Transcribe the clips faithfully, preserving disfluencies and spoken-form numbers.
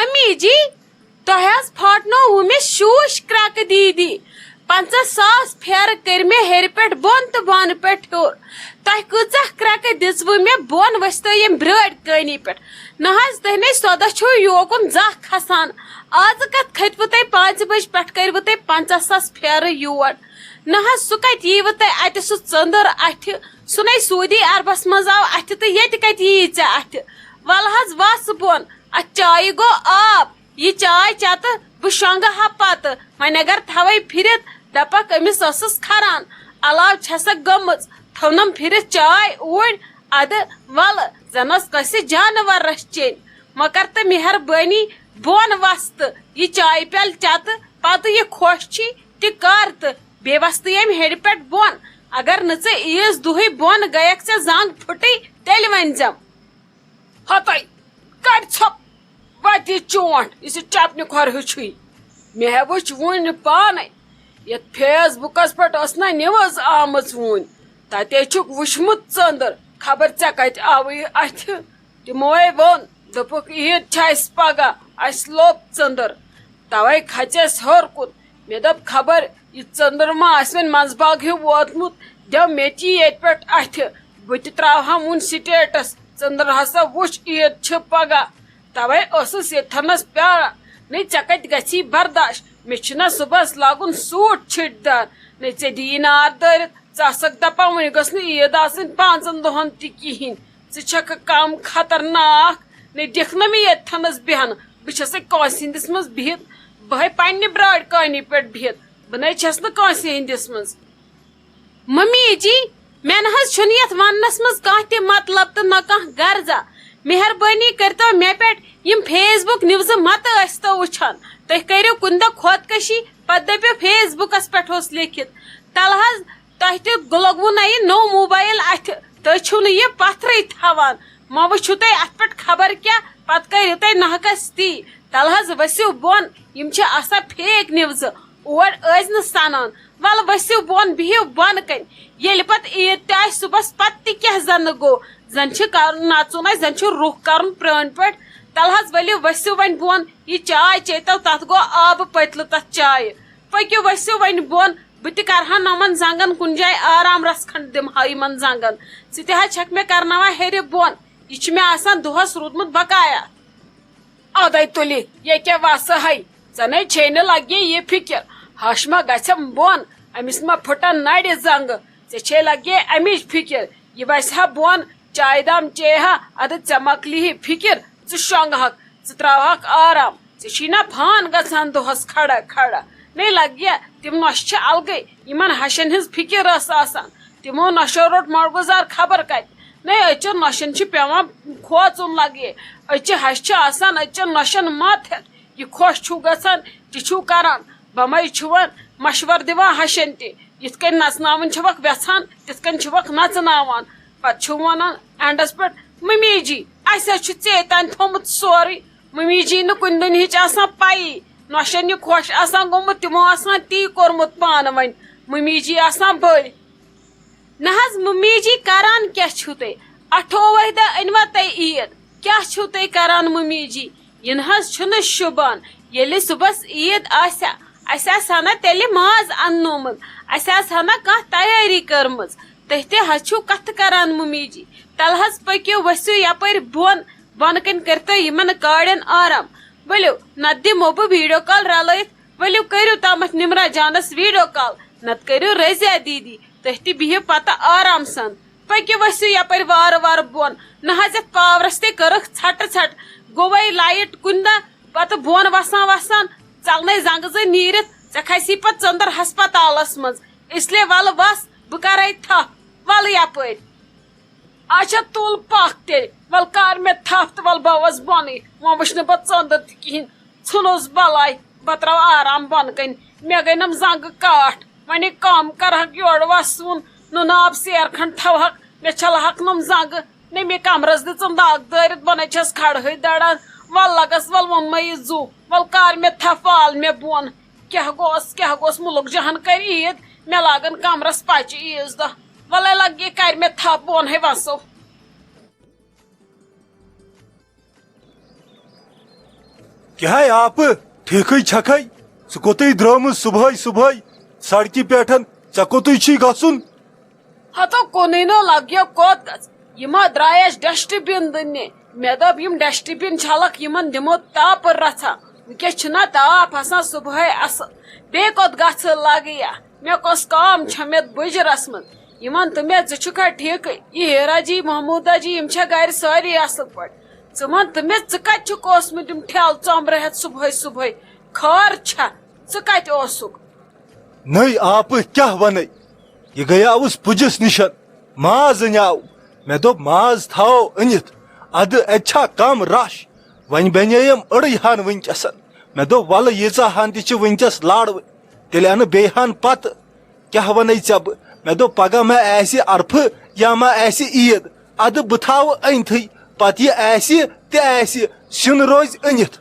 امی جی، تۄہہِ حظ پھاٹنووٕ مےٚ شوٗش کرٛٮ۪کہٕ دیٖدی۔ پنٛژاہ ساس پھیرٕ کٔرۍ مےٚ ہیٚرِ پٮ۪ٹھ بۄن تہٕ بۄنہٕ پٮ۪ٹھ ہیوٚر۔ تۄہہِ کۭژاہ کرٛٮ۪کہٕ دِژوٕ مےٚ بۄن ؤسۍتو ییٚمہِ برٛٲڑۍ کٲنی پٮ۪ٹھ؟ نہ حظ، تُہۍ نے سۄدہ چھِو یوکُن زانٛہہ کھسان۔ آزٕ کتھ کھٔتوٕ تۄہہِ پانٛژِ بجہِ پٮ۪ٹھ کٔروٕ تۄہہِ پنٛژاہ ساس پھیرٕ یور؟ نہ حظ، سُہ کتہِ ییٖوٕ تۄہہِ اتہِ سُہ ژٔنٛدٕر اتھِ؟ سُہ نے سعودی عربس منٛز آو اتھِ تہٕ ییٚتہِ کتہِ ییٖی ژےٚ اتھِ؟ ولہٕ حظ وس بۄن، اتھ چایہِ گوٚو آب۔ یہِ چاے چٮ۪تہٕ بہٕ شۄنٛگہٕ ہا پتہٕ۔ وۄنۍ اگر تھاوے پھِرِتھ، دپکھ أمِس ٲسٕس کھران، علاوٕ چھسکھ گٔمٕژ، تھٲونم پھِرِتھ چاے اوٗرۍ۔ ادٕ ولہٕ، زن ٲس کٲنٛسہِ جانورس چیٚنۍ۔ مگر تہٕ مہربٲنی بۄن وستہٕ، یہِ چایہِ پیالہٕ چٮ۪تہٕ پتہٕ یہِ خۄش چھی تہِ کر تہٕ بیٚیہِ وستہٕ ییٚمہِ ہیٚرِ پٮ۪ٹھ بۄن۔ اگر نہٕ ژٕ عیٖذ دۄہٕے بۄن گٔیکھ، ژےٚ زنٛگ پھُٹٕے، تیٚلہِ ؤنۍ زٮ۪م۔ ہتَے، کڑ ژھۄپ وتہِ یہِ چونٛٹھ، یُس یہِ چپنہِ کھۄر ہیوٗ چھُے۔ مےٚ ہے وُچھ وُنہِ پانے، یتھ فیس بُکس پٮ۪ٹھ ٲس نہ نِوٕز آمٕژ وُنہِ۔ تتے چھُکھ وُچھمُت ژٔنٛدٕر، خبر ژےٚ کتہِ آوٕے اتھِ۔ تِمو ہے ووٚن، دوٚپُکھ، عیٖد چھِ اسہِ پگاہ، اسہِ لوٚب ژٔنٛدٕر۔ توے کھژیس ہیوٚر کُن۔ مےٚ دوٚپ، خبر یہِ ژٔنٛدٕر ما آسہِ وۄنۍ منٛزباگ ہیوٗ ووتمُت، دٮ۪و مےٚ تہِ ییٚتہِ پٮ۪ٹھ اَتھِ، بہٕ تہِ ترٛاوہا وُنہِ سٹیٹس، ژٔنٛدٕر ہسا وُچھ، عیٖد چھِ پگاہ۔ توے ٲسٕس ییٚتھنس پیاران، نے ژےٚ کتہِ گژھی برداش؟ مےٚ چھُنہ صُبحس لاگُن سوٗٹ چھِٹۍ دار، نے ژےٚ دِیی نار دٲرِتھ۔ ژٕ آسکھ دپان، وۄنۍ گٔژھ نہٕ عیٖد آسٕنۍ پانٛژن دۄہن تہِ کِہیٖنۍ۔ ژٕ چھکھ کم خطرناک، نے دِکھ نہ مےٚ ییٚتھنس بیہنہٕ۔ بہٕ چھسے کٲنٛسہِ ہٕنٛدِس منٛز بِہِتھ، بہٕ ہے پننہِ برٛاڑِ کٲنی پٮ۪ٹھ بِہِتھ، بہٕ نے چھس نہٕ کٲنٛسہِ ہٕنٛدِس منٛز۔ ممی جی، مےٚ نہ حظ چھُنہٕ یتھ وننس منٛز کانٛہہ تہِ مطلب تہٕ نہ کانٛہہ غرضا۔ مہربٲنی کٔرتو مےٚ پٮ۪ٹھ یِم فیس بُک نِوزٕ متہٕ ٲسۍتو وٕچھان۔ تُہۍ کٔرِو کُنہِ دۄہ خودکشی، پتہٕ دٔپِو فیس بُکس پٮ۪ٹھ اوس لیکھِتھ۔ تلہٕ حظ، تۄہہِ تہِ لوٚگوُ نہ یہِ نوٚو موبایل اَتھِ، تُہۍ چھِو نہٕ یہِ پتھرٕے تھاوان۔ وۄنۍ وٕچھِو تُہۍ اَتھ پٮ۪ٹھ خبر کیٛاہ، پتہٕ کٔرِو تُہۍ ناحقس تی۔ تلہٕ حظ ؤسِو بۄن، یِم چھِ آسان فیک نِوزٕ، اور ٲسۍ نہٕ سنان۔ ولہٕ ؤسِو بۄن، بِہِو بۄنہٕ کنہِ۔ ییٚلہِ پتہٕ عیٖد تہِ آسہِ صُبحس، پتہٕ تہِ کیٛاہ زنہٕ گوٚو؟ زن چھِ کرُن نژُن اَسہِ، زن چھُ رُخ کرُن پرٛٲنۍ پٲٹھۍ۔ تلہٕ حظ ؤلِو ؤسِو وۄنۍ بۄن، یہِ چاے چیٚتو، تتھ گوٚو آبہٕ پٔتلہٕ تتھ چایہِ۔ پٔکِو ؤسِو وۄنۍ بۄن، بہٕ تہِ کرٕ ہا نۄمن زنٛگن کُنہِ جایہِ آرام، رژھ کھنٛڈ دِمہٕ ہا یِمن زنٛگن۔ ژٕ تہِ حظ چھکھ مےٚ کرناوان ہیٚرِ بۄن، یہِ چھُ مےٚ آسان دۄہس روٗدمُت بقایا۔ ادے تُلہِ، یہِ کیٛاہ وسہٕ ہے؟ ژےٚ نے چھے نہٕ لگہِ یہِ فکر، ہش ما گژھٮ۪م بۄن، أمِس ما پھٕٹن نرِ زنٛگہٕ؟ ژےٚ چھے لگہِ امِچ فکر، یہِ وسہِ ہا بۄن، چایہِ دام چیٚیہِ ہا، ادٕ ژےٚ مۄکلی ہے فکر، ژٕ شۄنٛگہٕ ہکھ، ژٕ ترٛاوہکھ آرام۔ ژےٚ چھی نا فان گژھان دۄہس کھڑا کھڑا؟ نے لگیا، تِم نۄشہِ چھِ الگے، یِمن ہشن ہٕنٛز فکر ٲس آسان۔ تِمو نۄشو روٚٹ مۄڑگُزار خبر کتہِ۔ نے أچھن نۄشن چھِ پٮ۪وان کھوژُن لگے۔ أچہِ ہش چھِ آسان أچھن نۄشن مت ہٮ۪تھ۔ یہِ خۄش چھُو گژھان، تہِ چھُو کران۔ بمے چھُ وۄنۍ مشور دِوان ہشن تہِ۔ یِتھ کٔنۍ نژناوٕنۍ چھِوکھ وٮ۪ژھان، تِتھ کٔنۍ چھِوکھ نژناوان۔ پتہٕ چھِو ونان اینڈس پٮ۪ٹھ، "ممی جی، اسہِ حظ چھُ ژے تام تھوٚمُت سورُے۔" ممی جی نہٕ کُنہِ دُنہِچ آسان پَیی۔ نۄشَن یہِ خۄش آسان گوٚمُت، تِمو آسان تی کوٚرمُت پانہٕ ؤنۍ۔ ممی جی آسان بٔلۍ۔ نہ حظ، ممی جی، کران کیٛاہ چھِو تُہۍ؟ اَٹھووُہہِ دۄہ أنۍوا تُہۍ عیٖد؟ کیٛاہ چھِو تُہۍ کران، ممی جی؟ یہِ نہ حظ چھُنہٕ شوٗبان۔ ییٚلہِ صُبحس عیٖد آسہِ ہا، اَسہِ آسہِ ہا نہ تیٚلہِ ماز اَننومُت، اَسہِ آسہِ ہا نہ کانٛہہ تیٲری کٔرمٕژ۔ تُہۍ تہِ حظ چھِو کتھٕ کران، ممی جی۔ تلہٕ حظ پٔکِو، ؤسِو یپٲرۍ بۄن، بۄنہٕ کنہِ کٔرۍتو یِمن کاڑٮ۪ن آرام۔ ؤلِو، نتہٕ دِمو بہٕ ویڈیو کال رلٲیِتھ۔ ؤلِو، کٔرِو تامتھ نمرہ جانس ویڈیو کال، نتہٕ کٔرِو رضیہ دیدی۔ تُہۍ تہِ بِہِو پتہٕ آرام سان۔ پٔکِو، ؤسِو یپٲرۍ وارٕ وارٕ بۄن۔ نہ حظ، یتھ پاورس تہِ کٔرٕکھ ژھٹہٕ ژھٹہٕ۔ گوٚوے لایٹ کُنہِ دۄہ، پتہٕ بۄن وسان وسان ژلنے زنگہٕ زٕ نیٖرِتھ، ژےٚ کھسی پتہٕ ژٔنٛدٕر ہسپتالس منٛز۔ اس لیے ولہٕ وس، بہٕ کرے تھپھ۔ ولہٕ یپٲرۍ۔ اچھا، تُل پکھ تیٚلہِ۔ ول کر مےٚ تھپھ تہٕ ول بہٕ وس بۄنٕے۔ وۄنۍ وٕچھ نہٕ بہٕ ژٔنٛدٕر تہِ کِہیٖنۍ۔ ژھٕنُس بلاے، بہٕ تراوٕ آرام بۄنہٕ کنہِ۔ مےٚ گٔے نم زنگہٕ کاٹھ۔ وۄنۍ کٲم کرہکھ، یورٕ وسوُن، نُنہٕ آب سیر کھنڈ تھاوہکھ، مےٚ چھلہکھ نم زنگہٕ۔ نے مےٚ کمرس دِژٕن دگ دٲرِتھ، بہٕ نے چھس کھڑہٕے دڑان۔ ول لگس، ول ووٚنمے یہِ زُو، ول کر مےٚ تھپھ، وال مےٚ بۄن۔ کیٛاہ گوٚس، کیٛاہ گوٚس، مُلُک جہان کرِ عیٖد، مےٚ لاگن کمرس پچہِ عیٖذ دۄہ۔ ولے لگے کرِ مےٚ تھپھ، بۄن ہے وسو۔ کیٛاہ آپہٕ، ٹھیکھٕے چھکھے؟ ژٕ کوٚتٕے درٛامٕژ صبحٲے صبحٲے سڑکہِ پٮ۪ٹھ؟ ژےٚ کوٚتٕے چھُے گژھُن؟ ہتو کُنُے نہٕ لگیو کوٚت گژھ۔ یِمو درٛایس ڈسٹ بِن دٕننہِ۔ مےٚ دوٚپ، یِم ڈسٹ بِن چھلکھ، یِمن دِمو تاپہٕ رژھا۔ وٕنکیٚس چھُنہ تاپھ آسان صبحٲے اصل۔ بیٚیہِ کوٚت گژھٕ لگیا؟ مےٚ کۄس کٲم چھےٚ مےٚ بُجرس منٛز؟ یِمن تہٕ مےٚ، ژٕ چھُکھا ٹھیکٕے؟ یہِ ہیرا جی، محمودا جی، یِم چھا گرِ سٲری اصل پٲٹھۍ؟ ژٕ وَن تہٕ مےٚ، ژٕ کَتہِ چھُکھ اوسمُت یِم ٹھیلہٕ ژۄمبرٕ ہٮ۪تھ صُبحٲے صُبحٲے؟ خٲر چھا؟ ژٕ کَتہِ اوسُکھ؟ نٔے آپہٕ کیٛاہ وَنَے؟ یہِ گٔیاوُس پُجِس نِشَن، ماز أنیاو۔ مےٚ دوٚپ، ماز تھاوو أنِتھ، اَدٕ اَتہِ چھا کَم رَش؟ وۄنۍ بَنے یِم أڑٕے ہَن وٕنۍکٮ۪سَن۔ مےٚ دوٚپ، وَلہٕ ییٖژاہ ہَن تہِ چھِ وٕنۍکٮ۪س لارٕ وٕنۍ، تیٚلہِ اَنہٕ بیٚیہِ ہَن پَتہٕ۔ کیٛاہ وَنَے ژےٚ بہٕ؟ مےٚ دوٚپ، پگاہ ما آسہِ عرفہٕ یا ما آسہِ عیٖد، اَدٕ بہٕ تھاوٕ أنتھٕے، پتہٕ یہِ آسہِ تہِ آسہِ، سیُن روزِ أنِتھ۔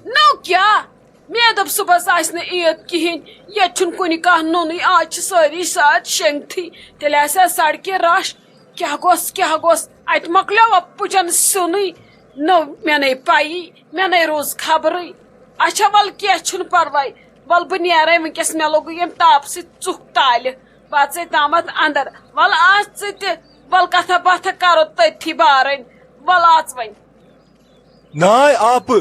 نو کیٛاہ؟ مےٚ دوٚپ، صُبحس آسہِ نہٕ عیٖد کِہیٖنۍ، ییٚتہِ چھُنہٕ کُنہِ کانٛہہ نوٚنُے، آز چھِ سٲری ساتھ شیٚنگتھٕے، تیٚلہِ آسہِ ہا سڑکہِ رش۔ کیٛاہ گوٚژھ، کیٛاہ گوٚژھ؟ اَتہِ مۄکلیو پُجن سیُنٕے، نو مےٚ نے پَیی، مےٚ نے روٗز خبرٕے۔ اچھا، وَلہٕ کینٛہہ چھُنہٕ پرواے، وَلہٕ بہٕ نیرے وٕنکیٚس، مےٚ لوٚگُے ییٚمہِ تاپہٕ سۭتۍ ژُکھ تالہِ۔ بہٕ اژے تامتھ اندر۔ وَلہٕ اژ ژٕ تہِ، وَلہٕ کتھا باتھا کرو تٔتھی بارٕنۍ۔ وَلہٕ اژ وۄنۍ۔ ناے آپہٕ،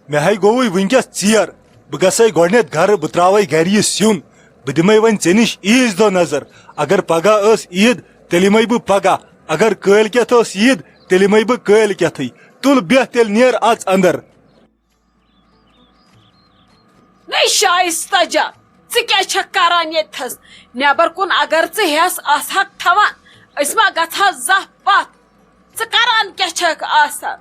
مےٚ ہے گوٚوُے وٕنکیٚس ژیر۔ بہٕ گژھے گۄڈٕنیتھ گرٕ، بہٕ تراوے گرِ یہِ سیُن۔ بہٕ دِمے وۄنۍ ژےٚ نِش عیٖذ دۄہ نظر۔ اگر پگاہ ٲس عیٖد، تیٚلہِ یِمے بہٕ پگاہ۔ اگر کٲلۍ کٮ۪تھ ٲس عیٖد، تیٚلہِ یِمے بہٕ کٲلۍ کٮ۪تھٕے۔ تُل بیٚہہ تیٚلہِ، نیر اژ اندر۔ نَے شایستہ جان، ژٕ کیٛاہ چھکھ کران ییٚتہِ تھَس؟ نٮ۪بر کُن اگر ژٕ ہٮ۪س آسہٕ ہکھ تھاوان، أسۍ ما گژھٕ ہا زانٛہہ پتھ؟ ژٕ کران کیٛاہ چھکھ آسان؟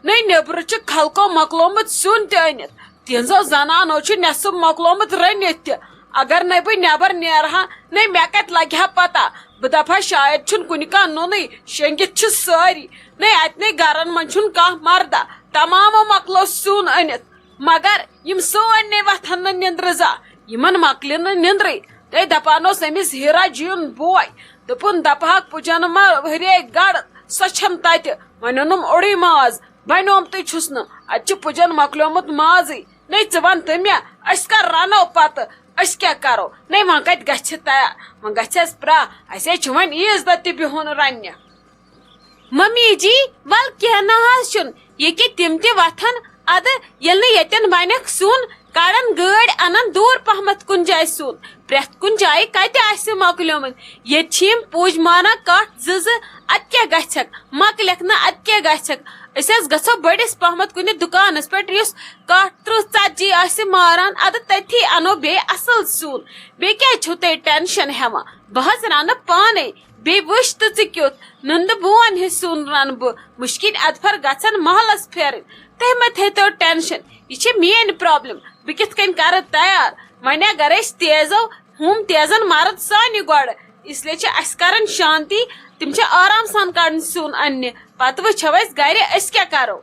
نَے نیٚبرٕ چھُ خلقو مۄکلومُت سیُن تہِ أنِتھ، تِہنٛزو زنانو چھُ نٮ۪صٕب مۄکلومُت رٔنِتھ تہِ۔ اگر نَے بہٕ نٮ۪بر نیرٕ ہا، نَے مےٚ کتہِ لگہِ ہا پتہ؟ بہٕ دپہٕ ہا، شاید چھُنہٕ کُنہِ کانٛہہ نوٚنُے، شیٚنگِتھ چھِ سٲری۔ نَے اتہِ نَے گرن منٛز چھُنہٕ کانٛہہ مردہ، تمامو مۄکلو سیُن أنِتھ۔ مگر یِم سٲنۍ نے وۄتھن نہٕ نِندرٕ زانٛہہ، یِمن مۄکلہِ نہٕ نِندرٕے۔ تہٕ دپان اوس أمِس ہیرا جیُن بوے، دوٚپُن، دپہٕ ہاکھ پُجن ما ہُرے گڑ، سۄ چھَم تتہِ۔ وۄنۍ اوٚنُم اوٚڑُے ماز، بنیومتُے چھُس نہٕ۔ اتہِ چھُ پُجن مۄکلیومُت مازٕے۔ نے ژٕ وَن تہٕ مےٚ، أسۍ کر رنو پتہٕ؟ أسۍ کیٛاہ کرو؟ نے وۄنۍ کتہِ گژھِ تیار؟ وۄنۍ گژھٮ۪س پرٛاہ۔ اسے چھُ وۄنۍ عیٖذ دۄہ تہِ بِہُن رننہِ۔ ممی جی، ول کینٛہہ نہ حظ چھُنہٕ، یہِ کہِ تِم تہِ وۄتھن۔ ادٕ ییٚلہِ نہٕ ییٚتٮ۪ن بنٮ۪کھ سیُن، کڑن گٲڑۍ، انن دوٗر پہمتھ کُنہِ جایہِ سیُن۔ پرٛٮ۪تھ کُنہِ جایہِ کتہِ آسہِ مۄکلیومُت؟ ییٚتہِ چھِ یِم پُج ماران کٹھ زٕ زٕ، اتہِ کیٛاہ گژھٮ۪کھ؟ مۄکلٮ۪کھ نہ، اتہِ کیٛاہ گژھٮ۪کھ؟ أسۍ حظ گژھو بٔڑِس پہمتھ کُنہِ دُکانس پٮ۪ٹھ، یُس کٹھ ترٕٛہ ژتجی آسہِ ماران، ادٕ تٔتھی انو بیٚیہِ اصل سیُن۔ بیٚیہِ کیٛازِ چھِو تُہۍ ٹینشن ہٮ۪وان؟ بہٕ حظ رنہٕ پانے۔ بیٚیہِ وٕچھ تہٕ ژٕ کیُتھ نُنہٕ بون ہیوٗ سیُن رنہٕ بہٕ۔ مُشکِل اَدفر گژھن محلس پھیرٕنۍ۔ تُہۍ مہ تھٲیتو ٹینشن، یہِ چھِ میٲنۍ پرابلم۔ بہٕ کِتھ کٔنۍ کرٕ تیار؟ وۄنۍ اگر أسۍ تیزو ہُم تیزن مرد سانہِ گۄڈٕ، اس لیے چھِ اَسہِ کرٕنۍ شانتی۔ تِم چھِ آرام سان کڑٕنۍ سیُن اننہِ، پتہٕ وٕچھو أسۍ گرِ أسۍ کیٛاہ کرو۔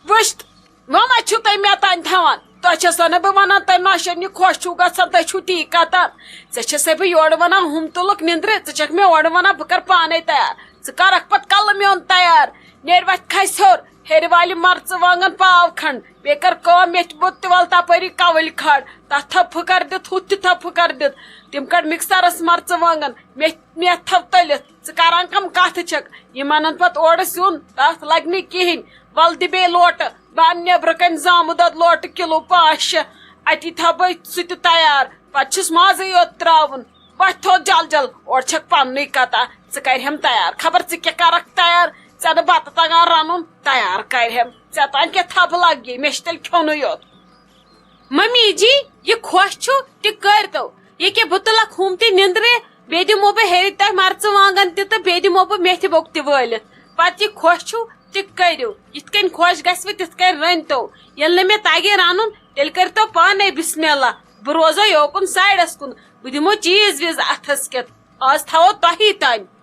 وٕچھت، وۄنۍ ما چھِو تُہۍ مےٚ تام تھاوان؟ تۄہہِ چھَسو نہٕ بہٕ وَنان، تۄہہِ نۄشَن یہِ خۄش چھُو گژھان، تۄہہِ چھُو تی کَتان۔ ژےٚ چھَسے بہٕ یورٕ وَنان، ہُم تُلُکھ نِندرِ، ژٕ چھَکھ مےٚ اورٕ وَنان، بہٕ کَرٕ پانَے تیار۔ ژٕ کَرَکھ پَتہٕ کَلہٕ میون تیار۔ نیرِ وَتھِ کھَسہِ ہیوٚر، ہیٚرِ والہِ مَرژٕوانٛگَن پاو کھنٛڈ، بیٚیہِ کَر کٲم، مےٚ تہِ بوٚت تہِ وَل تَپٲری کَوٕلۍ کھَڑ، تَتھ تھاو پھٕکَر دِتھ، ہُتھ تہِ تھاو پھٕکَر دِتھ۔ تِم کَڑ مِکسَرَس مَرژٕوانٛگَن، مےٚ مےٚ تھاو تٔلِتھ، ژٕ کران کم کتھ چھکھ؟ یِم انن پتہٕ اورٕ سیُن، تتھ لگہِ نہٕ کِہینۍ۔ ول دِ بیٚیہِ لوٹہٕ، بہٕ انہٕ نیبرٕ کنہِ زامہٕ دۄد لوٹہٕ کِلوٗ پانٛژھ شےٚ، اتی تھاو بہٕ سُہ تہِ تیار۔ پتہٕ چھُس مازٕے یوت تراوُن۔ وۄتھ تھوٚد جل جل، اورٕ چھکھ پننُے کتان، ژٕ کرِہم تیار۔ خبر ژٕ کیٛاہ کرکھ تیار؟ ژےٚ نہٕ بتہٕ تگان رنُن، تیار کرِہم۔ ژےٚ تام کیٛاہ تھپھ لگی، مےٚ چھُ تیٚلہِ کھیوٚنُے یوت۔ ممی جی، یہِ خۄش چھُ، تہِ کٔرۍتو۔ ییٚکیٛاہ بہٕ تُلکھ ہُم تہِ نِندرِ، بیٚیہِ دِمو بہٕ ہیٚرِ تۄہہِ مرژٕوانٛگن تہِ تہٕ بیٚیہِ دِمو بہٕ میتھِ بوٚک تہِ وٲلِتھ۔ پتہٕ یہِ خۄش چھُو، تہِ کٔرِو۔ یِتھ کٔنۍ خۄش گژھِوٕ، تِتھ کٔنۍ رٔنۍتو۔ ییٚلہِ نہٕ مےٚ تَگہِ رَنُن، تیٚلہِ کٔرۍتو پانَے بسم اللہ۔ بہٕ روزو یوکُن سایڈَس کُن۔ بہٕ دِمو چیٖز ویٖز اَتھَس کٮ۪تھ۔ آز تھاوو تۄہی تام۔